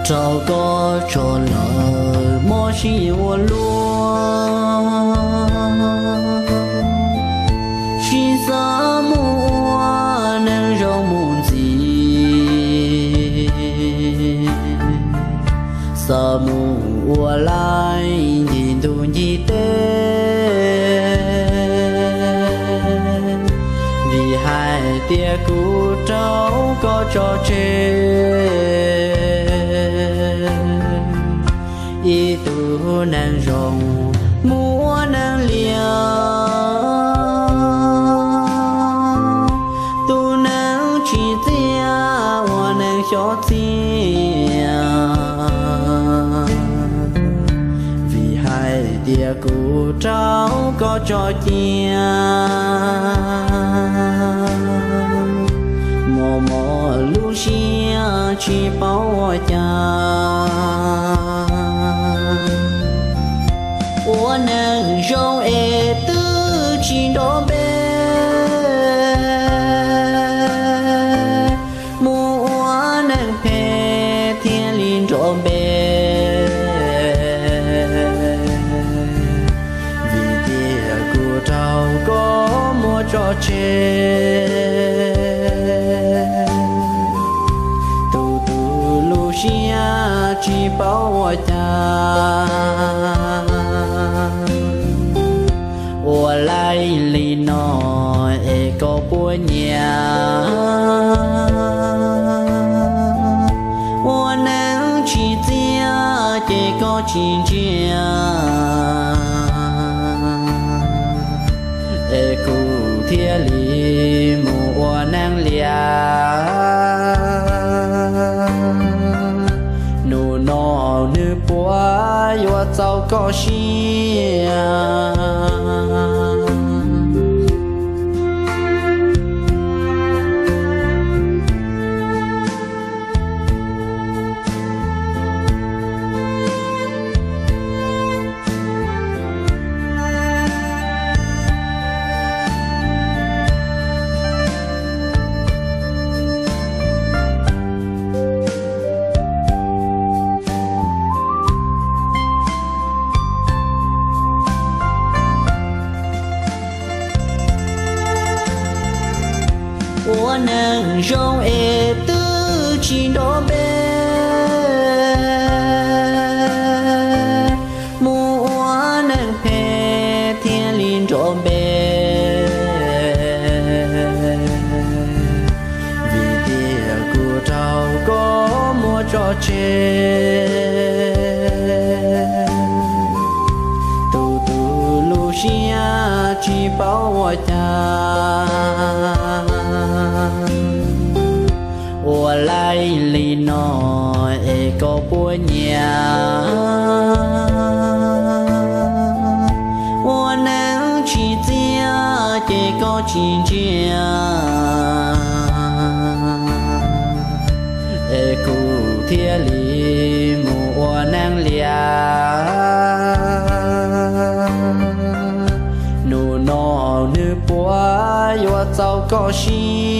Rau koj tso lawm mob sib ua luaj, sib xav mus ua neeg zoo mus ntxiv, xav mus ua laij ncig ntuj ncig teb, vim hais tias kuv rau koj tso tseg ib tug neeg zoo mus ua neeg liam, tus neeg tsis txiaj ua neeg xyov txiaj, vim hais tias kuv rau koj tso cia, mob mob lub siab tsis paub ua cas. Ua neeg zoo es twb tsis nrov npe, mus ua neeg phem thiaj li nrov npe, vim tias kuv rau koj muab tso tseg, tus tus lub siab tsis paub ua cas. Ua laij li no es koj puas nyiam? Ua neeg tsis txiaj ces koj tsis ntsia, es kuv thiaj li mus ua neeg liam. Nus no nws puas yuav txaus koj siab? Ua neeg zoo es twb tsis nrov npe, mus ua neeg phem thiaj li nrov npe, vim tias kuv rau koj muab tso tseg, tus tus lub siab tsis paub ua cas. Ua laij li no es koj puas nyiam? Ua neeg tsis txiaj ces koj tsis ntsia, es kuv thiaj li mus ua neeg liam. Nus no nws puas yuav txaus koj siab?